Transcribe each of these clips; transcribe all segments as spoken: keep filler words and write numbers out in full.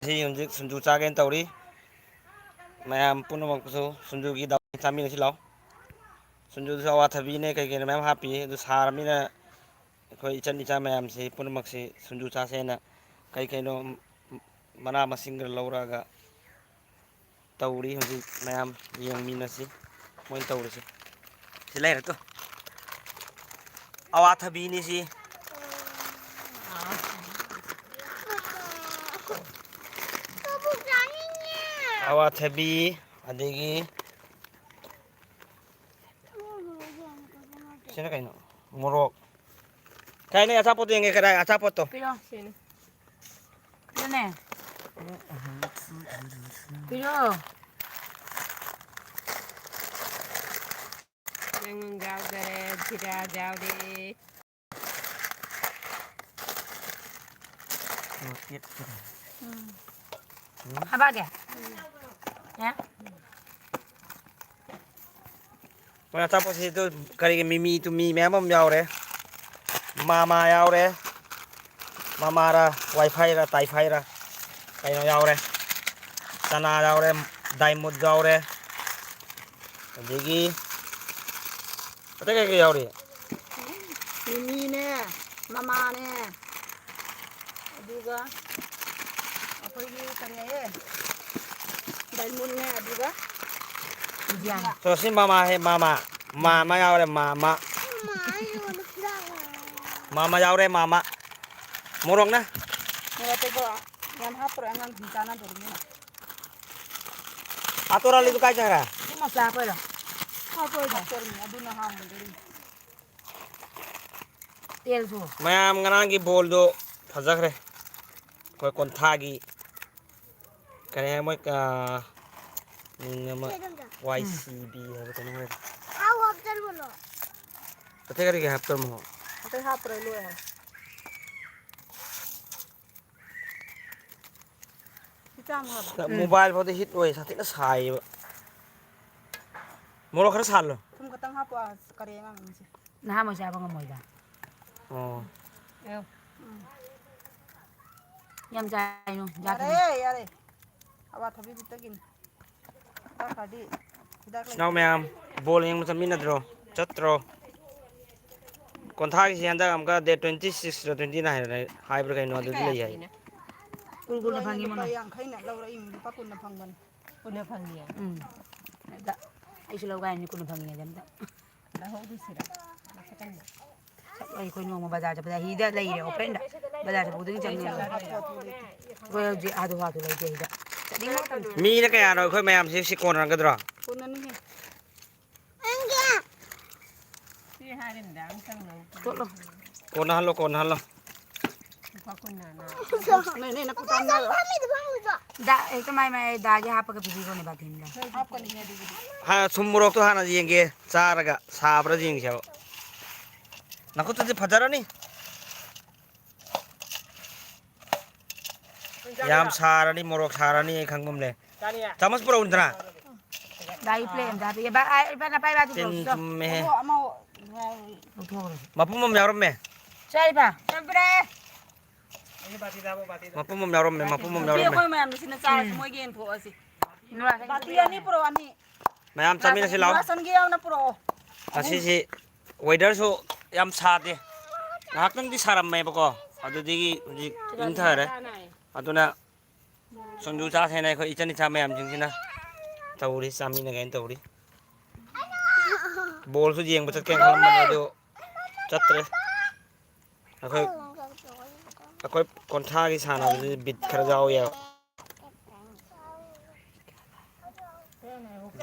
ꯁꯤ ꯍꯧꯖꯤꯛ ꯁꯤꯡꯖꯨ ꯆꯥꯒꯦꯅ ꯇꯧꯔꯤ꯫ ꯃꯌꯥꯝ ꯄꯨꯝꯅꯃꯛꯁꯨ ꯁꯤꯡꯖꯨꯒꯤ ꯗꯥꯎ ꯆꯥꯃꯤꯟꯅꯁꯤ ꯂꯥꯛꯑꯣ꯫ ꯁꯤꯡꯖꯨꯗꯨꯁꯨ ꯑꯋꯥꯊꯕꯤꯅꯦ ꯀꯩ ꯀꯩꯅꯣ ꯃꯌꯥꯝ ꯍꯥꯞꯄꯤ꯫ ꯑꯗꯨ ꯁꯥꯔꯕꯅꯤꯅ ꯑꯩꯈꯣꯏ ꯏꯆꯟ ꯏꯆꯥ ꯃꯌꯥꯝꯁꯤ ꯄꯨꯝꯅꯃꯛꯁꯤ ꯁꯤꯡꯖꯨ ꯆꯥꯁꯦꯅ ꯀꯩ ꯀꯩꯅꯣ ꯃꯅꯥ ꯃꯁꯤꯡ ꯈꯔ ꯂꯧꯔꯛꯑꯒ ꯇꯧꯔꯤ꯫ ꯍꯧꯖꯤꯛ ꯃꯌꯥꯝ ꯌꯦꯡꯃꯤꯟꯅꯁꯤ ꯃꯣꯏꯅ ꯇꯧꯔꯤꯁꯦ꯫ ꯁꯤ ꯂꯩꯔꯦ ꯇꯨ꯫ ꯑꯋꯥꯊꯕꯤꯅꯤ ꯁꯤ꯫ ꯑꯋꯥꯊꯕꯤ, ꯑꯗꯒꯤ ꯁꯤꯅ ꯀꯩꯅꯣ? ꯃꯣꯔꯣꯛ꯫ ꯀꯥꯏ ꯅꯪ ꯑꯆꯥꯄꯣꯠꯇꯣ ꯌꯦꯡꯒꯦ, ꯀꯗꯥꯏ ꯑꯆꯥꯄꯣꯠꯇꯣ? ꯄꯤꯔꯣ, ꯁꯤꯅꯤ꯫ ꯄꯤꯔꯣꯅꯦ꯫ ꯄꯤꯔꯣ꯫ ꯌꯥꯎꯗꯔꯦ, ꯖꯤꯔꯥ ꯌꯥꯎꯔꯦ꯫ ꯎꯝ꯫ ꯍꯥꯕꯒꯦ? ꯌꯥ? ꯃꯣꯏ ꯑꯆꯥꯄꯣꯠꯁꯤꯗ ꯀꯔꯤꯒꯤ ꯃꯤꯃꯤ ꯇꯨꯃꯤ ꯃꯌꯥꯝ ꯑꯃ ꯌꯥꯎꯔꯦ꯫ ꯃꯥꯃꯥ ꯌꯥꯎꯔꯦ꯫ ꯃꯃꯥꯔ, ꯋꯥꯏꯐꯥꯏꯔ, ꯇꯥꯏꯐꯥꯏꯔ ꯀꯩꯅꯣ ꯌꯥꯎꯔꯦ꯫ ꯆꯅꯥ ꯌꯥꯎꯔꯦ, ꯗꯥꯏꯃꯨꯠ ꯌꯥꯎꯔꯦ꯫ ꯑꯗꯒꯤ ꯑꯇꯩ ꯀꯩ ꯀꯩ ꯌꯥꯎꯔꯤ? ꯃꯤꯃꯤꯅꯦ, ꯃꯃꯥꯅꯦ, ꯑꯗꯨꯒ ꯑꯩꯈꯣꯏꯒꯤ ꯀꯔꯤ ꯍꯥꯏꯌꯦ? ꯗꯥꯏꯃꯨꯠꯅꯦ, ꯑꯗꯨꯒ ꯕꯤꯖꯤꯌꯥꯅꯦ꯫ ꯁꯣ, ꯁꯤ ꯃꯃꯥ ꯍꯦ, ꯃꯃꯥ꯫ ꯃꯃꯥ ꯌꯥꯎꯔꯦ, ꯃꯃꯥ꯫ ꯃꯃꯥ ꯌꯥꯎꯔꯦ, ꯃꯃꯥ꯫ ꯃꯣꯔꯣꯛꯅ? ꯃꯣꯔꯣꯛ ꯑꯇꯦꯛꯄ ꯌꯥꯝ ꯍꯥꯞꯄ꯭ꯔꯣ, ꯑꯉꯥꯡꯁꯤꯡ ꯆꯥꯅꯗꯕꯅꯤꯅ꯫ ꯑꯇꯣꯔꯥꯂꯤꯗꯨ ꯀꯥꯏ ꯆꯠꯈ꯭ꯔꯦ? ꯁꯤ ꯃꯁꯂꯥ ꯍꯥꯞꯄꯣꯏꯔꯣ? ꯍꯥꯞꯄꯣꯏꯗ꯫ ꯍꯥꯞꯇꯣꯔꯤꯅꯤ, ꯑꯗꯨꯅ ꯍꯥꯎꯍꯟꯗꯣꯔꯤꯅꯤ꯫ ꯇꯦꯜꯁꯨ꯫ ꯃꯌꯥꯝ ꯉꯔꯥꯡꯒꯤ ꯕꯣꯜꯗꯣ ꯐꯖꯈ꯭ꯔꯦ꯫ ꯑꯩꯈꯣꯏ ꯀꯣꯟꯊꯥꯒꯤ ꯀꯔꯤ ꯍꯥꯏ ꯃꯣꯏ, ꯑꯥ, ꯃꯤꯡ ꯑꯃ ꯀꯩꯅꯣꯝꯗ꯫ ꯋꯥꯏ ꯁꯤ ꯕꯤ ꯍꯥꯏꯕ ꯀꯩꯅꯣꯝ ꯍꯥꯏꯕ꯫ ꯊꯥꯎ ꯍꯥꯞꯆꯟꯕꯅꯣ꯫ ꯑꯇꯩ ꯀꯔꯤ ꯀꯔꯤ ꯍꯥꯞꯇꯣꯏꯅꯣ? ꯑꯇꯩ ꯍꯥꯞꯄ꯭ꯔꯣꯏ, ꯂꯣꯏꯔꯦ꯫ ꯁꯤ ꯆꯥꯝꯃ ꯍꯥꯞꯄꯣ꯫ ꯎꯝ꯫ ꯃꯣꯕꯥꯏꯜ ꯐꯥꯎꯗ ꯍꯤꯠ ꯑꯣꯏ, ꯁꯥꯊꯤꯅ ꯁꯥꯏꯌꯦꯕ꯫ ꯃꯣꯔꯣꯛ ꯈꯔ ꯁꯥꯍꯜꯂꯣ꯫ ꯊꯨꯝ ꯈꯛꯇꯪ ꯍꯥꯞꯄꯣ, ꯑꯁ, ꯀꯔꯤ ꯑꯉꯥꯡꯅꯣꯁꯦ꯫ ꯅꯍꯥ ꯃꯣꯏ ꯆꯥꯕ ꯉꯝꯃꯣꯏꯗ꯫ ꯑꯣ꯫ ꯑꯦ꯫ ꯎꯝ꯫ ꯌꯥꯝ ꯆꯥꯏꯅꯣ, ꯌꯥꯔꯦ, ꯌꯥꯔꯦ꯫ ꯑꯋꯥꯊꯕꯤ ꯈꯛꯇꯒꯤꯅꯤ꯫ ꯆꯥꯛ ꯈꯔꯗꯤ ꯍꯤꯗꯥꯛ ꯂꯩꯇꯦ꯫ ꯏꯅꯥꯎ ꯃꯌꯥꯝ, ꯕꯣꯜ ꯌꯦꯡꯕ ꯆꯠꯃꯤꯟꯅꯗ꯭ꯔꯣ? ꯆꯠꯇ꯭ꯔꯣ? ꯀꯣꯟꯊꯥꯒꯤꯁꯤ ꯍꯟꯗꯛ ꯑꯃꯨꯛꯀ date twenty six ꯔ twenty nine ꯔ ꯍꯥꯏꯕ꯭ꯔꯥ ꯀꯩꯅꯣ, ꯑꯗꯨꯗꯤ ꯂꯩ ꯍꯥꯏ꯫ ꯀꯨꯟ ꯀꯨꯟꯅ ꯐꯪꯉꯤ ꯂꯨꯄꯥ ꯃꯉꯥ꯫ ꯌꯥꯡꯈꯩꯅ ꯂꯧꯔꯛꯏ, ꯂꯨꯄꯥ ꯀꯨꯟꯅ ꯐꯪꯕꯅꯤ꯫ ꯀꯨꯟꯅ ꯐꯪꯉꯤ꯫ ꯎꯝ꯫ ꯑꯗ ꯑꯩꯁꯨ ꯂꯧꯒꯦ ꯍꯥꯏꯅꯤ, ꯀꯨꯟꯅ ꯐꯪꯉꯤ ꯑꯝꯇ꯫ ꯂꯧꯍꯧꯗꯣꯏꯁꯤꯔ? ꯑꯩꯈꯣꯏ ꯅꯣꯡꯃ ꯕꯖꯥꯔ ꯆꯠꯄꯗ ꯍꯤꯗ ꯂꯩꯔꯦ, ꯑꯣꯄꯦꯟꯗ꯫ ꯕꯖꯥꯔ ꯆꯠꯄ ꯈꯨꯗꯤꯡ ꯆꯠꯅꯤꯡꯉꯦ꯫ ꯑꯩꯈꯣꯏ ꯍꯧꯖꯤꯛ ꯍꯥꯊꯨ ꯍꯥꯊꯨ ꯂꯩꯇꯦ ꯍꯤꯗ꯫ ꯆꯠꯅꯤꯡꯕ ꯃꯇꯝꯗ꯫ ꯃꯤꯅ ꯀꯌꯥꯅꯣ ꯑꯩꯈꯣꯏ ꯃꯌꯥꯝꯁꯤ ꯁꯤ ꯀꯣꯟꯅꯔꯝꯒꯗ꯭ꯔꯣ? ꯀꯣꯟꯅꯅꯤꯍꯦ꯫ ꯁꯤ ꯍꯥꯏꯔꯤꯝꯗ ꯑꯝꯇꯪ ꯂꯧ꯫ ꯆꯠꯂꯣ꯫ ꯀꯣꯟꯅꯍꯜꯂꯣ, ꯀꯣꯟꯅꯍꯜꯂꯣ꯫ ꯂꯨꯄꯥ ꯀꯨꯟ ꯅꯥꯅ꯫ ꯅꯣꯏ, ꯅꯣꯏ ꯅꯈꯨꯠ ꯍꯥꯝꯅꯔꯣ꯫ ꯗꯥ, ꯍꯦꯛꯇ ꯃꯥꯏ, ꯃꯥꯏ ꯗꯥꯒꯤ ꯍꯥꯞꯄꯒ ꯄꯤꯕꯤꯈꯣꯅꯦ ꯕꯥꯇꯤꯟꯗ꯫ ꯍꯥꯞꯀꯅꯤꯍꯦ ꯑꯗꯨꯕꯨꯗꯤ꯫ ꯍꯥ, ꯁꯨꯝ ꯃꯣꯔꯣꯛꯇꯣ ꯍꯥꯟꯅ ꯌꯦꯡꯒꯦ, ꯆꯥꯔꯒ ꯁꯥꯕ꯭ꯔꯥ ꯌꯦꯡꯒꯦ ꯍꯥꯏꯕ꯫ ꯅꯈꯨꯠꯇꯨꯗꯤ ꯐꯖꯔꯅꯤ꯫ ꯌꯥꯝ ꯁꯥꯔꯅꯤ, ꯃꯣꯔꯣꯛ ꯁꯥꯔꯅꯤ, ꯑꯩ ꯈꯪꯕ ꯑꯃ ꯂꯩ꯫ ꯆꯥꯃꯁ ꯄꯨꯔꯛꯎꯗꯅ꯫ ꯗꯥ, ꯑꯩ ꯄ꯭ꯂꯦꯠ ꯑꯝꯇ ꯍꯥꯞꯄꯤꯒꯦ꯫ ꯕꯥ-, ꯑꯩ, ꯏꯕꯥꯅꯤ ꯄꯥꯏ ꯕꯥꯇꯤꯟ ꯇꯤꯟ ꯇꯧꯁꯤ ꯆꯣ꯫ ꯆꯨꯝꯃꯦꯍꯦ꯫ ꯑꯃ, ꯑꯃ, ꯂꯧꯊꯣꯛꯈ꯭ꯔꯣ꯫ ꯃꯄꯨꯝ ꯑꯃ ꯌꯥꯎꯔꯝꯃꯦ꯫ ꯆꯥꯏꯕ? ꯆꯝꯄ꯭ꯔꯦ꯫ ꯃꯄꯨꯝ ꯑꯃ ꯌꯥꯎꯔꯝꯃꯦ, ꯃꯄꯨꯝ ꯑꯃ ꯅꯨꯄꯤ ꯌꯥꯎꯔꯝꯃꯦ꯫ ꯑꯩꯈꯣꯏ ꯃꯌꯥꯝꯅ ꯁꯤꯅ ꯆꯥꯔꯁꯤ, ꯎꯝ꯫ ꯃꯣꯏꯒꯤ ꯌꯦꯟꯊꯣꯛꯑꯁꯤ꯫ ꯕꯥꯇꯤ ꯑꯅꯤ ꯄꯨꯔꯛꯑꯣ, ꯑꯅꯤ꯫ ꯃꯌꯥꯝ ꯆꯥꯃꯤꯟꯅꯁꯤ ꯂꯥꯎ꯫ ꯔꯥꯁꯟꯒꯤ ꯌꯥꯎꯅ ꯄꯨꯔꯛꯑꯣ꯫ ꯑꯍꯨꯝ꯫ ꯉꯁꯤꯁꯤ weatherꯁꯨ ꯌꯥꯝ ꯁꯥꯗꯦ꯫ ꯉꯥꯏꯍꯥꯛꯇꯪꯗꯤ ꯁꯥꯔꯝꯃꯦꯕꯀꯣ, ꯑꯗꯨꯗꯒꯤ ꯍꯧꯖꯤꯛ ꯏꯪꯊꯔꯦ꯫ ꯑꯗꯨꯅ ꯁꯤꯡꯖꯨ ꯆꯥꯁꯦꯅ ꯑꯩꯈꯣꯏ ꯏꯆꯟ ꯏꯆꯥ ꯃꯌꯥꯝꯁꯤꯡꯁꯤꯅ ꯇꯧꯔꯤ, ꯆꯥꯃꯤꯟꯅꯒꯦꯅ ꯇꯧꯔꯤ꯫ ꯕꯣꯜꯁꯨ ꯌꯦꯡꯕ ꯆꯠꯀꯦꯅ ꯈꯜꯂꯝꯕꯅꯦ, ꯑꯗꯨ ꯆꯠꯇ꯭ꯔꯦ꯫ ꯑꯩꯈꯣꯏ, ꯑꯩꯈꯣꯏ ꯀꯣꯟꯊꯥꯒꯤ ꯁꯥꯟꯅꯕꯗꯨꯗꯤ ꯕꯤꯠ ꯈꯔ ꯌꯥꯎꯋꯦꯕ꯫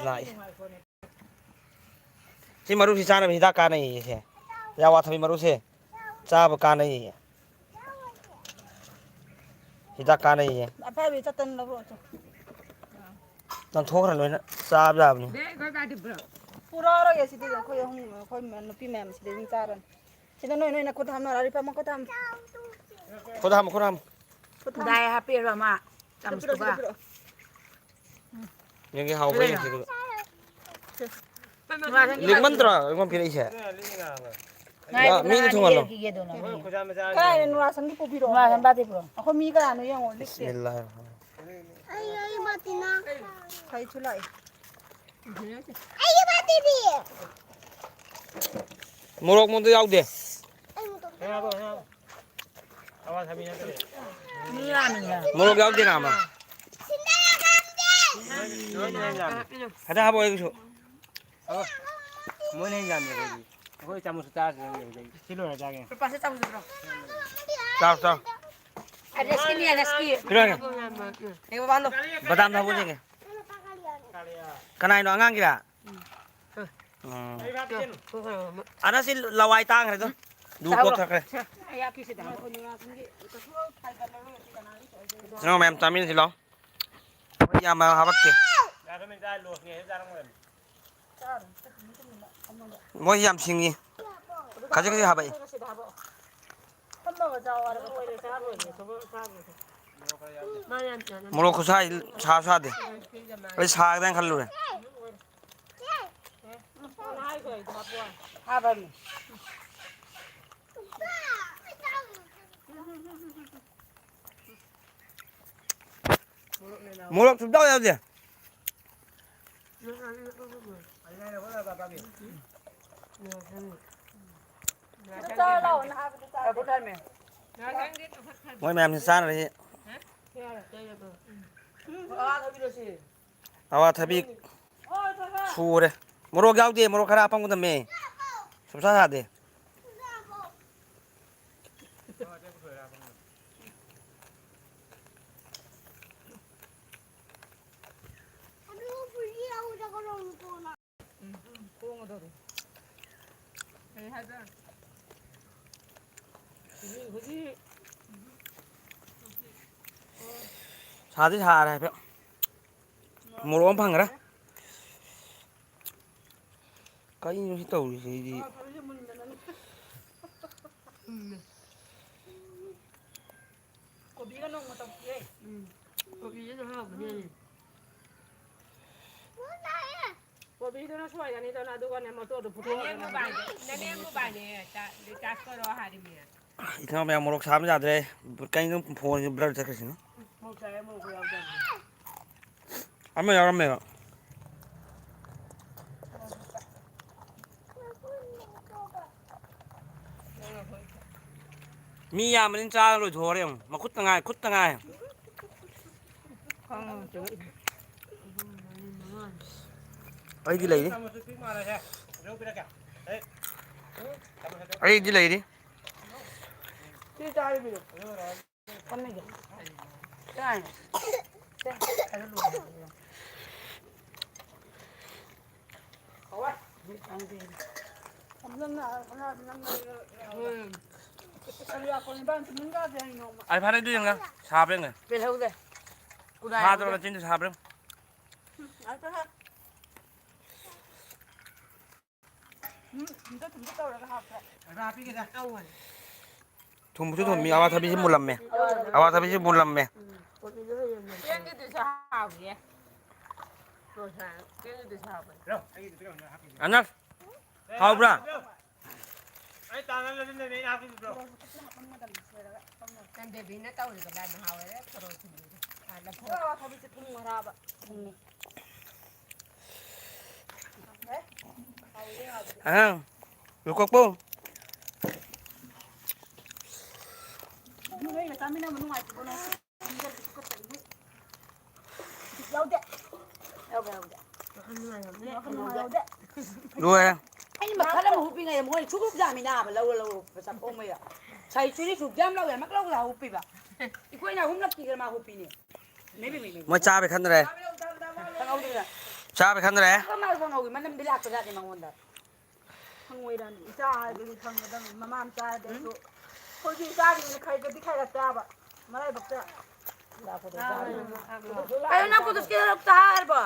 ꯂꯥꯛꯏ꯫ ꯁꯤ ꯃꯔꯨꯁꯤ ꯆꯥꯅꯕ ꯍꯤꯗꯥꯛ ꯀꯥꯟꯅꯩꯌꯦ ꯁꯦ꯫ ꯌꯥꯋꯥꯊꯕꯤ ꯃꯔꯨꯁꯦ ꯆꯥꯕ ꯀꯥꯟꯅꯩꯌꯦ꯫ ꯍꯤꯗꯥꯛ ꯀꯥꯟꯅꯩꯌꯦ꯫ ꯑꯐꯕꯤ ꯆꯠꯇꯅ ꯂꯧꯔꯛꯑꯣ ꯆꯣ꯫ ꯅꯪ ꯊꯣꯛꯈ꯭ꯔ ꯂꯣꯏꯅ ꯆꯥꯕ ꯌꯥꯕꯅꯤ꯫ ꯄꯨꯔꯛꯑꯔꯣꯏꯒꯦ ꯁꯤꯗꯤ ꯑꯩꯈꯣꯏ ꯑꯍꯨꯝ, ꯑꯩꯈꯣꯏ ꯅꯨꯄꯤ ꯃꯌꯥꯝ ꯁꯤꯗ ꯑꯗꯨꯝ ꯆꯥꯔꯅꯤ꯫ ꯁꯤꯗ ꯅꯣꯏ, ꯅꯣꯏ ꯅꯈꯨꯠ ꯍꯥꯝꯅꯔꯣ, ꯑꯔꯤꯄ ꯃꯈꯨꯠ ꯍꯥꯝꯃꯨ꯫ ꯈꯨꯠ ꯍꯥꯝꯃꯨ, ꯈꯨꯠ ꯍꯥꯝꯃꯨ꯫ ꯈꯨꯠ ꯍꯥꯝꯃꯨ꯫ ꯗꯥꯏ ꯍꯥꯞꯄꯤꯔꯣ ꯑꯃ, ꯁꯤꯗ ꯄꯤꯔꯛꯑꯣ, ꯁꯤꯗ ꯆꯥꯃꯁꯇꯨꯒ꯫ ꯄꯤꯔꯛꯑꯣ꯫ ꯌꯦꯡꯒꯦ, ꯍꯥꯎꯕ꯭ꯔꯥ ꯂꯩꯔꯣ꯫ ꯌꯦꯡꯁꯦ ꯑꯗꯨꯒ꯫ ꯁꯦ꯫ ꯂꯤꯛꯃꯟꯗ꯭ꯔꯣ ꯑꯩꯉꯣꯟꯗ ꯄꯤꯔꯛꯏꯁꯦ? ꯃꯤꯗꯤ ꯊꯣꯡꯍꯜꯂꯣ꯫ ꯌꯦꯡꯈꯤꯒꯦ ꯑꯗꯣ ꯅꯪ꯫ ꯀꯥꯏꯗ ꯅꯨꯔꯥꯁꯟꯒꯤ ꯄꯨꯕꯤꯔꯛꯑꯣ꯫ ꯅꯨꯔꯥꯁꯟ ꯕꯥꯇꯤ ꯄꯨꯔꯛꯑꯣ꯫ ꯑꯩꯈꯣꯏ ꯃꯤ ꯀꯌꯥꯅꯣ ꯌꯦꯡꯉꯣ, ꯂꯤꯛꯁꯦ꯫ ꯕꯤꯁꯃꯤꯜꯂꯥꯍꯤꯔꯔꯍꯃꯥꯅꯤꯔꯔꯍꯤꯝ꯫ ꯑꯩ, ꯑꯩ ꯕꯥꯇꯤꯅ꯫ ꯀꯩꯁꯨ ꯂꯥꯛꯏ꯫ ꯑꯩꯒꯤ ꯕꯥꯇꯤꯗꯤ꯫ ꯃꯣꯔꯣꯛ ꯃꯣꯟꯗꯣ ꯌꯥꯎꯗꯦ꯫ ꯑꯩ ꯃꯣꯇꯣꯔ ꯁꯥꯏꯀꯜ꯫ ꯃꯤ ꯌꯥꯝꯃꯤꯅꯦ꯫ ꯃꯣꯔꯣꯛ ꯌꯥꯎꯗꯦ ꯅꯥꯃ꯫ ꯁꯤꯟꯗꯔ ꯈꯪꯗꯦ꯫ ꯈꯤꯇꯪ ꯍꯥꯞꯄꯛꯑꯣ ꯑꯩꯒꯤꯁꯨ꯫ ꯃꯣꯏꯅ ꯍꯦꯟꯅ ꯌꯥꯝꯃꯦ ꯑꯩꯈꯣꯏꯗꯤ꯫ ꯑꯩꯈꯣꯏ ꯆꯥꯃꯁ ꯆꯥꯔꯁꯤ ꯈꯪꯗꯦ ꯍꯧꯖꯤꯛ꯫ ꯁꯤ ꯂꯣꯏꯔ ꯆꯥꯒꯦ꯫ ꯂꯨꯄꯥ ꯆꯥꯝꯃ ꯆꯠꯄ꯭ꯔꯣ? ꯆꯥꯎ, ꯆꯥꯎ꯫ ꯑ, ꯔꯦꯁꯀꯤꯅꯦ, ꯔꯦꯁꯀꯤ꯫ ꯄꯤꯔꯛꯑꯣꯅꯦ꯫ ꯌꯦꯡꯉꯣ ꯕꯥꯕꯥꯗꯣ꯫ ꯕꯗꯥꯝꯗꯣ ꯍꯥꯞꯄꯛꯑꯣꯅꯦ꯫ ꯀꯅꯥꯏꯅꯣ, ꯑꯉꯥꯡꯒꯤꯔꯥ? ꯎꯝ꯫ ꯑꯗ ꯁꯤ ꯂꯋꯥꯏ ꯇꯥꯡꯈ꯭ꯔꯦꯗꯣ꯫ ꯗꯨ ꯀꯣꯛ ꯊꯛꯈ꯭ꯔꯦ꯫ ꯅꯪ ꯃꯌꯥꯝ ꯆꯥꯃꯤꯟꯅꯁꯤ ꯂꯥꯎ꯫ ꯍꯣꯏ, ꯌꯥꯝ ꯍꯥꯄꯛꯀꯦ꯫ ꯃꯣꯏ ꯌꯥꯝ ꯁꯤꯡꯉꯤ꯫ ꯈꯖꯤꯛ ꯈꯖꯤꯛ ꯍꯥꯄꯛꯏ꯫ ꯃꯣꯔꯣꯛ ꯈꯨꯁꯥ ꯁꯥ ꯁꯥꯗꯦ꯫ ꯑꯩ ꯁꯥꯒꯗ꯭ꯔꯥ ꯈꯜꯂꯨꯔꯦ꯫ ꯃꯣꯔꯣꯛ ꯁꯨꯡꯌꯥꯎ ꯌꯥꯎꯗꯦ꯫ ꯃꯣꯏ ꯃꯌꯥꯝꯁꯤ ꯆꯥꯅꯔꯤ꯫ ꯑꯋꯥꯊꯕꯤ ꯁꯨꯔꯦ꯫ ꯃꯣꯔꯣꯛ ꯌꯥꯎꯗꯦ, ꯃꯣꯔꯣꯛ ꯈꯔ ꯍꯥꯞꯄꯝꯒꯗꯝꯃꯦ꯫ ꯁꯨꯡꯁꯥ ꯁꯥꯗꯦ꯫ ꯁꯥꯗꯤ ꯁꯥꯔꯦ ꯍꯥꯏꯐꯦꯠ꯫ ꯃꯣꯔꯣꯛ ꯑꯃ ꯐꯪꯈ꯭ꯔꯦ꯫ ꯀꯩꯅꯣ ꯁꯤ ꯇꯧꯔꯤꯁꯦ ꯑꯩꯗꯤ꯫ ꯀꯣꯕꯤꯒ ꯅꯣꯡꯃ ꯇꯧꯁꯤꯍꯦ꯫ ꯎꯝ꯫ ꯀꯣꯕꯤꯁꯦ ꯑꯗꯨꯝ ꯍꯥꯎꯕꯅꯦ꯫ ꯀꯣꯕꯤ ꯅꯨꯄꯤꯗꯨꯅ ꯁꯣꯏꯒꯅꯤꯗꯅ, ꯑꯗꯨꯒꯅꯦ ꯃꯣꯇꯣꯔꯗꯨ ꯄꯨꯊꯣꯛꯑꯒꯅꯦ꯫ ꯅꯅꯦꯝ ꯃꯕꯥꯏꯅꯦ, ꯅꯅꯦꯝ ꯃꯕꯥꯏꯅꯦ, ꯆꯥ-, ꯔꯤꯆꯥꯔꯖ ꯇꯧꯔꯣ ꯍꯥꯏꯔꯤꯃꯤ꯫ ꯏꯊꯪ ꯃꯌꯥꯝ ꯃꯣꯔꯣꯛ ꯁꯥꯕꯅ ꯌꯥꯗ꯭ꯔꯦ꯫ ꯀꯩꯅꯣ ꯐꯣꯟꯁꯦ ꯕ꯭ꯂꯔ ꯆꯠꯈ꯭ꯔꯤꯁꯤꯅ? ꯃꯣꯔꯣꯛ ꯁꯥꯏ, ꯃꯣꯔꯣꯛ ꯌꯥꯎꯗꯕꯅꯤ꯫ ꯑꯃ ꯌꯥꯎꯔꯝꯃꯦꯕ꯫ ꯃꯤ ꯌꯥꯝꯕꯅꯤꯅ ꯆꯥꯔ ꯂꯣꯏꯊꯣꯛꯑꯔꯦ ꯌꯦꯡꯉꯨ꯫ ꯃꯈꯨꯠꯇ ꯉꯥꯏ, ꯈꯨꯠꯇ ꯉꯥꯏ꯫ ꯑꯩꯗꯤ ꯂꯩꯔꯤ꯫ ꯑꯩꯗꯤ ꯂꯩꯔꯤ꯫ ꯑꯩ ꯐꯔꯦ, ꯑꯗꯨ ꯌꯦꯡꯉ ꯁꯥꯕ꯭ꯔ ꯌꯦꯡꯉ꯫ ꯄꯦꯜꯍꯧꯗꯦ꯫ ꯁꯥꯗ꯭ꯔꯣ ꯅꯆꯤꯟꯗꯨ ꯁꯥꯕ꯭ꯔ ꯌꯦꯡꯉꯨ꯫ ꯎꯝ, ꯊꯨꯝꯗ ꯊꯨꯝꯗ ꯇꯧꯔꯒ ꯍꯥꯞꯄꯦ꯫ ꯊꯨꯝꯕꯁꯨ ꯊꯨꯝꯃꯤ, ꯑꯋꯥꯊꯕꯤꯁꯤ ꯃꯨꯜꯂꯝꯃꯦ꯫ ꯑꯋꯥꯊꯕꯤꯁꯤ ꯃꯨꯜꯂꯝꯃꯦ꯫ ꯆꯦꯡꯒꯤꯗꯨꯁꯨ ꯍꯥꯎꯔꯤꯌꯦ꯫ ꯆꯦꯡꯒꯤꯗꯨꯁꯨ ꯍꯥꯎꯕꯅꯦ꯫ ꯑꯅꯁ, ꯍꯥꯎꯕ꯭ꯔꯥ? ꯑꯩ ꯇꯥꯟꯅꯔꯁꯤꯅꯦ, ꯑꯩꯅ ꯍꯥꯞꯄꯤꯕ꯭ꯔꯣ? ꯆꯟꯗꯦꯕꯤꯅ ꯇꯧꯔꯤꯕ ꯂꯥꯏ ꯃꯍꯥꯎ ꯑꯣꯏꯔꯦ, ꯊꯔꯣꯏ ꯊꯣꯡꯕꯤꯗꯣ꯫ ꯑꯥ, ꯂꯐꯨ꯫ ꯑꯋꯥꯊꯕꯤꯁꯦ ꯊꯨꯝ ꯈꯔꯕ꯫ ꯎꯝ꯫ ꯑꯉꯥꯡ, ꯂꯨꯀꯣꯛꯄꯧ꯫ ꯅꯣꯏꯒ ꯆꯥꯃꯤꯟꯅꯕ ꯅꯨꯡꯉꯥꯏꯇꯦꯀꯣ ꯅꯪ꯫ ꯕꯤꯠ ꯌꯥꯎꯗꯦ꯫ ꯌꯥꯎꯕ ꯌꯥꯎꯗꯦ꯫ ꯋꯥꯈꯜ ꯅꯨꯡꯉꯥꯏ ꯌꯥꯎꯗꯦ꯫ ꯂꯣꯏꯔꯦ꯫ ꯑꯩꯅ ꯃꯈꯜ ꯑꯃ ꯍꯨꯞꯄꯤꯉꯩꯗ ꯃꯣꯏꯅ ꯁꯨꯛ ꯍꯨꯞ ꯌꯥꯃꯤ ꯅꯥꯕ, ꯂꯧꯔꯣ, ꯂꯧꯔꯣ, ꯄꯩꯁꯥ ꯈꯣꯝꯕꯩꯗ꯫ ꯁꯥꯏ ꯆꯨꯔꯤ ꯁꯨꯛ ꯌꯥꯝ ꯂꯧꯋꯦ, ꯑꯃꯨꯛ ꯂꯧꯔ ꯍꯨꯞꯄꯤꯕ꯫ ꯑꯩꯈꯣꯏꯅ ꯑꯍꯨꯝꯂꯛ ꯄꯤꯗꯅ ꯃꯥ ꯍꯨꯞꯄꯤꯅꯦ꯫ Maybe, maybe, maybe. ꯃꯣꯏ ꯆꯥꯕ ꯈꯟꯗ꯭ꯔꯦ꯫ ꯈꯪꯍꯧꯗꯦꯗ꯫ ꯆꯥꯕ ꯈꯟꯗ꯭ꯔꯦ꯫ ꯀꯃꯥꯏꯅ ꯈꯪꯍꯧꯏ? ꯃꯅꯝꯗꯤ ꯂꯥꯛꯄꯖꯥꯠꯅꯤ ꯃꯉꯣꯟꯗ꯫ ꯈꯪꯉꯣꯏꯔꯥꯅꯤ꯫ ꯏꯆꯥ ꯍꯥꯏꯗꯨꯗꯤ ꯈꯪꯒꯗꯕꯅꯤ꯫ ꯃꯃꯥ ꯃꯆꯥ ꯍꯥꯏꯗꯤ ꯎꯝ? ꯑꯩꯈꯣꯏꯁꯨ ꯏꯆꯥꯁꯤꯡꯁꯤꯅ ꯈꯥꯏꯒꯗꯤ ꯈꯥꯏꯔꯛꯇꯦ ꯍꯥꯏꯕ꯫ ꯃꯔꯥꯏꯕꯛꯇ꯫ ꯀꯩꯅꯣ ꯅꯪ ꯀꯨꯗꯨꯁꯀꯤ ꯂꯧꯔꯛꯇ ꯍꯥꯏꯔꯕꯣ?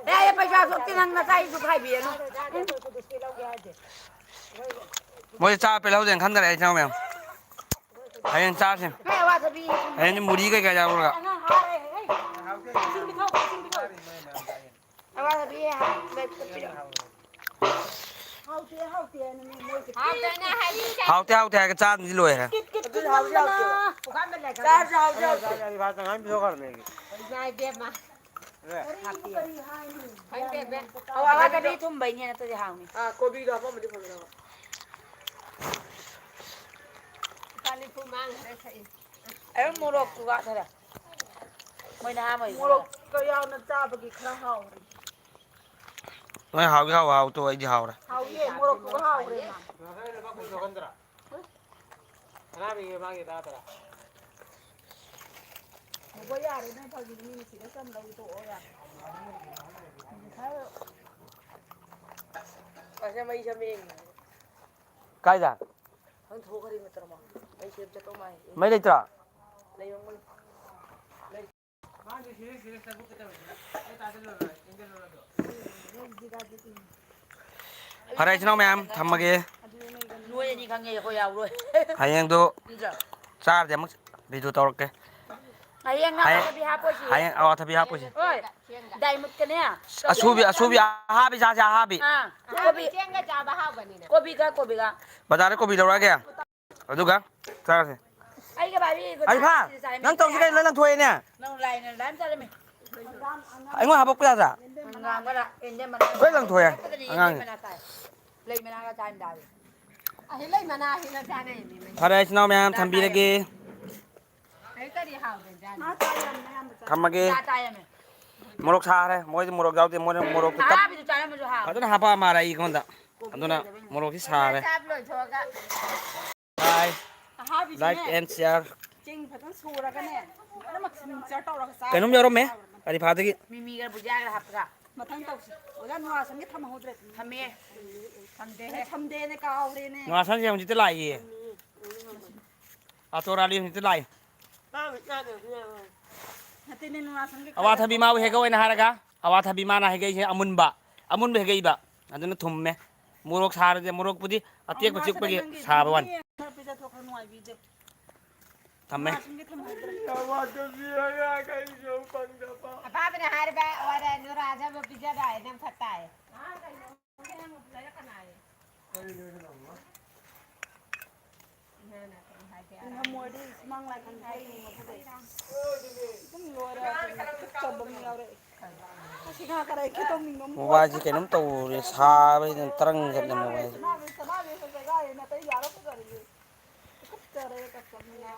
ꯑꯦ, ꯑꯦ, ꯄꯩꯁꯥ ꯊꯣꯛꯇꯦ ꯅꯪ ꯅꯆꯥꯒꯤꯁꯨ ꯈꯥꯏꯕꯤꯔꯅꯨ꯫ ꯎꯝ? ꯃꯣꯏ ꯆꯥꯕ ꯄꯦꯜꯍꯧꯗꯦꯅ ꯈꯟꯗꯔꯦ ꯏꯆꯤꯟ ꯏꯅꯥꯎ ꯃꯌꯥꯝ꯫ ꯍꯌꯦꯡ ꯆꯥꯁꯦ꯫ ꯅꯣꯏ ꯑꯋꯥꯊꯕꯤ꯫ ꯍꯌꯦꯡꯗꯤ ꯃꯨꯔꯤ ꯀꯩꯀꯥ ꯌꯥꯎꯔꯒ꯫ ꯑꯉꯥꯡ ꯍꯥꯔꯦ, ꯍꯦ꯫ ꯏꯁꯤꯡ ꯄꯤꯊꯛꯑꯣ, ꯏꯁꯤꯡ ꯄꯤꯊꯛꯑꯣ꯫ ꯍꯥꯎꯇꯦ, ꯍꯥꯎꯇꯦ ꯍꯥꯏꯔꯒ ꯆꯥꯗꯨꯗꯤ ꯂꯣꯏꯔꯦ꯫ ꯆꯥꯔꯁꯨ ꯍꯥꯎꯇꯦ, ꯍꯥꯎꯇꯦ꯫ ꯏꯃꯥ ꯏꯕꯦꯝꯃ꯫ ꯀꯔꯤ, ꯀꯔꯤ ꯍꯥꯏꯅꯤ? ꯈꯪꯗꯦ, ꯏꯕꯦꯝ꯫ ꯑꯋꯥ ꯊꯕꯤ ꯊꯨꯝꯕꯩꯅꯦ, ꯅꯠꯇ꯭ꯔꯗꯤ ꯍꯥꯎꯅꯤ꯫ ꯑꯥ, ꯀꯣꯕꯤꯗꯣ ꯍꯥꯞꯄꯝꯃꯗꯤ ꯐꯒꯗꯕ꯫ ꯂꯨꯄꯥ ꯅꯤꯐꯨ ꯃꯥꯡꯈ꯭ꯔꯦ ꯁꯛꯏ꯫ ꯑꯩ ꯃꯣꯔꯣꯛꯇꯨꯒ ꯈꯔ꯫ ꯃꯣꯏꯅ ꯑꯍꯥꯟꯕꯒꯤ ꯃꯣꯔꯣꯛꯀ ꯌꯥꯎꯅ ꯆꯥꯕꯒꯤ ꯈꯔ ꯍꯥꯎꯔꯤ꯫ ꯅꯣꯏ ꯍꯥꯎꯒꯦ ꯍꯥꯎ, ꯍꯥꯎꯇꯣ ꯑꯩꯗꯤ ꯍꯥꯎꯔꯦ꯫ ꯍꯥꯎꯌꯦ, ꯃꯣꯔꯣꯛꯇꯨꯒ ꯍꯥꯎꯔꯦ ꯃꯥ꯫ ꯁꯅꯥꯃꯍꯤꯒꯤ ꯃꯥꯒꯤ ꯇꯔꯥ ꯇꯔꯥ꯫ ꯍꯧꯕ ꯌꯥꯔꯦ, ꯅꯣꯏ ꯐꯥꯒꯤꯗꯤ ꯃꯤꯅ ꯁꯤꯗ ꯆꯝ ꯂꯧ ꯇꯣꯛꯑꯣ ꯌꯥꯔꯦ꯫ ꯑꯁꯦ ꯃꯩ ꯁꯦꯝꯃꯦ꯫ ꯀꯥꯏꯗ? ꯅꯪ ꯊꯣꯛꯈ꯭ꯔꯦ ꯅꯠꯇ꯭ꯔꯣ ꯃꯥ? ꯃꯩ ꯁꯦꯝ ꯆꯠꯇꯧ ꯃꯥꯜꯂꯦ꯫ ꯃꯩ ꯂꯩꯇ꯭ꯔꯣ? ꯂꯩꯔꯝꯒꯅꯤ꯫ ꯐꯔꯦ, ꯏꯆꯤꯟ ꯏꯅꯥꯎ ꯃꯌꯥꯝ, ꯊꯝꯃꯒꯦ꯫ ꯅꯣꯏ ꯑꯅꯤ ꯈꯪꯉꯦ, ꯑꯩꯈꯣꯏ ꯌꯥꯎꯔꯣꯏ꯫ ꯍꯌꯦꯡꯗꯣ ꯅꯠꯇ꯭ꯔꯣ? ꯆꯥꯔꯗꯤ ꯑꯃꯨꯛ ꯚꯤꯗꯤꯑꯣ ꯇꯧꯔꯛꯀꯦ꯫ ꯍꯌꯦꯡ ꯍꯌꯦꯡ, ꯑꯋꯥꯊꯕꯤ ꯍꯥꯞꯄꯣꯏꯁꯤ꯫ ꯍꯌꯦꯡ ꯑꯋꯥꯊꯕꯤ ꯍꯥꯞꯄꯣꯏꯁꯤ꯫ ꯍꯣꯏ꯫ ꯗꯥꯏꯃꯨꯠꯀꯅꯦ꯫ ꯑꯁꯨꯕꯤ, ꯑꯁꯨꯕꯤ ꯑꯍꯥꯕꯤ ꯆꯥꯁꯦ, ꯑꯍꯥꯕꯤ꯫ ꯑꯥ, ꯀꯣꯕꯤ꯫ ꯆꯦꯡꯒ ꯆꯥꯕ ꯍꯥꯎꯕꯅꯤꯅ꯫ ꯀꯣꯕꯤꯒ, ꯀꯣꯕꯤꯒ꯫ ꯕꯖꯥꯔꯗ ꯀꯣꯕꯤ ꯂꯧꯔꯛꯑꯒꯦ꯫ ꯑꯗꯨꯒ ꯆꯥꯔꯁꯦ꯫ ꯑꯩꯒ ꯕꯥꯕꯤ ꯑꯩ ꯐꯥ, ꯆꯥꯔꯦ꯫ ꯅꯪ ꯇꯧꯁꯤ ꯀꯩꯅꯣ? ꯂꯣꯏ ꯂꯪꯊꯣꯛꯑꯦꯅꯦ꯫ ꯅꯪ ꯂꯥꯏꯅ ꯂꯥꯏꯅ ꯆꯥꯔꯝꯃꯤ꯫ ꯑꯩꯉꯣꯟꯗ ꯍꯥꯄꯛꯄ ꯌꯥꯗ꯭ꯔꯥ? ꯍꯪꯒꯥꯝꯒ ꯌꯦꯟꯗꯦꯝ ꯃꯅꯥ ꯂꯣꯏ ꯂꯪꯊꯣꯛꯑꯦ ꯆꯥꯔꯛꯄꯗꯅꯤ ꯌꯦꯟꯗꯦꯝ ꯑꯉꯥꯡꯁꯦ꯫ ꯃꯅꯥ ꯆꯥꯏ꯫ ꯂꯩ ꯃꯅꯥꯒ ꯆꯥꯏ ꯃꯗꯥꯗꯤ꯫ ꯑꯍꯩ ꯂꯩ ꯃꯅꯥ ꯍꯦꯟꯅ ꯆꯥꯅꯩ ꯃꯤ ꯃꯌꯥꯝ꯫ ꯐꯔꯦ, ꯏꯆꯤꯟ ꯏꯅꯥꯎ ꯃꯌꯥꯝ, ꯆꯥ ꯊꯝꯕꯤꯔꯒꯦ꯫ ꯆꯥꯏ꯫ ꯑꯍꯩ ꯀꯔꯤ ꯍꯥꯎꯗꯣꯏꯖꯥꯠꯅꯣ? ꯊꯝꯃꯒꯦ꯫ ꯆꯥ ꯆꯥꯏꯌꯦꯃꯤ꯫ ꯃꯣꯔꯣꯛ ꯁꯥꯈ꯭ꯔꯦ꯫ ꯃꯣꯏꯗꯤ ꯃꯣꯔꯣꯛ ꯌꯥꯎꯗꯦ꯫ ꯃꯣꯏꯅ ꯃꯣꯔꯣꯛꯇꯣ ꯇꯞ-, ꯑꯍꯥꯕꯤꯗꯨ ꯆꯥꯔꯝꯕꯁꯨ ꯍꯥꯎꯋꯦ꯫ ꯐꯖꯅ ꯍꯥꯞꯄ ꯃꯥꯜꯂꯦ ꯑꯩꯉꯣꯟꯗ꯫ ꯑꯗꯨꯅ ꯃꯣꯔꯣꯛꯁꯤ ꯁꯥꯔꯦ꯫ ꯆꯥꯕ ꯂꯣꯏꯊꯣꯛꯑꯒ꯫ Bye꯫ ꯑꯍꯥꯕꯤꯁꯤꯅꯦ꯫ Like and share꯫ ꯆꯦꯡ ꯐꯖꯅ ꯁꯨꯔꯒꯅꯦ꯫ ꯂꯣꯏꯅꯃꯛ mixture ꯇꯧꯔꯒ ꯆꯥꯕ ꯀꯩꯅꯣꯝ ꯌꯥꯎꯔꯝꯃꯦ꯫ ꯍꯥꯎꯕꯅꯦ꯫ ꯑꯔꯤꯐꯥꯗꯒꯤ꯫ ꯃꯤꯃꯤꯒ ꯕꯨꯖꯤꯌꯥꯒ ꯍꯥꯞꯄꯒ꯫ ꯃꯊꯪ ꯇꯧꯁꯤ꯫ ꯑꯣꯖꯥ ꯅꯨꯔꯥꯁꯟꯒꯤ ꯊꯝꯍꯧꯗ꯭ꯔꯦ꯫ ꯊꯝꯃꯦ꯫ ꯊꯝꯗꯦꯍꯦ꯫ ꯊꯝꯗꯦꯅꯦ, ꯀꯥꯎꯔꯦꯅꯦ꯫ ꯅꯨꯔꯥꯁꯟꯁꯦ ꯍꯧꯖꯤꯛꯇ ꯂꯥꯛꯏꯌꯦ꯫ ꯑꯇꯣꯔꯥꯂꯤ ꯍꯧꯖꯤꯛꯇ ꯂꯥꯛꯏ꯫ ꯅꯠꯇꯦꯅꯦ, ꯅꯨꯔꯥꯁꯟꯒꯤ ꯑꯋꯥꯊꯕꯤ ꯃꯥꯕꯨ ꯍꯦꯛꯒ ꯑꯣꯏꯅ ꯍꯥꯏꯔꯒ, ꯑꯋꯥꯊꯕꯤ ꯃꯥꯅ ꯍꯦꯛꯒꯛꯏꯁꯦ ꯑꯃꯨꯟꯕ, ꯑꯃꯨꯟꯕ ꯍꯦꯛꯒꯛꯏꯕ, ꯑꯗꯨꯅ ꯊꯨꯝꯃꯦ꯫ ꯃꯣꯔꯣꯛ ꯁꯥꯔꯗꯤ, ꯃꯣꯔꯣꯛꯄꯨꯗꯤ ꯑꯇꯦꯛꯄ ꯆꯤꯛꯄꯒꯤ ꯁꯥꯕ ꯋꯥꯅꯤ꯫ ꯅꯨꯡꯉꯥꯏꯕꯤꯗꯦ꯫ ꯊꯝꯃꯦ꯫ ꯑꯄꯥꯕꯅ ꯍꯥꯏꯔꯕ ꯋꯥꯔꯦ, ꯅꯨꯔꯥꯗ ꯑꯃ ꯄꯤꯖꯔꯛꯑꯦ, ꯅꯪ ꯐꯠꯇꯥꯏ꯫ ꯏꯃꯥꯅ ꯀꯩ ꯍꯥꯏꯒꯦ? ꯏꯪꯊꯝ ꯑꯣꯏꯔꯗꯤ ꯁꯨꯃꯥꯡ ꯂꯥꯏꯈꯨꯝ ꯊꯥꯏꯅꯤꯡꯕꯗꯨꯗꯤ ꯑꯗꯨꯝ ꯂꯣꯏꯔꯦ, ꯑꯗꯨꯝ ꯀꯨꯞꯆꯕ ꯑꯃ ꯌꯥꯎꯔꯛꯑꯦ꯫ ꯑꯁꯤ ꯉꯥ ꯈꯔ ꯍꯦꯛ ꯇꯧꯅꯤꯡꯕ ꯑꯃ ꯃꯣꯕꯥꯏꯜꯁꯦ ꯀꯩꯅꯣꯝ ꯇꯧꯔꯦ, ꯁꯥꯕꯁꯤꯗ ꯇꯔꯪ ꯆꯠꯂꯦ ꯃꯣꯕꯥꯏꯜꯁꯦ꯫ ꯁꯅꯥꯕꯤ, ꯁꯅꯥꯕꯤ ꯑꯩꯈꯣꯏ ꯖꯒꯥꯁꯦ ꯅꯥꯇꯩ ꯌꯥꯔꯛꯇꯗꯅ ꯀꯨꯞꯆꯔꯦ, ꯀꯞꯆꯕꯅꯤꯅ꯫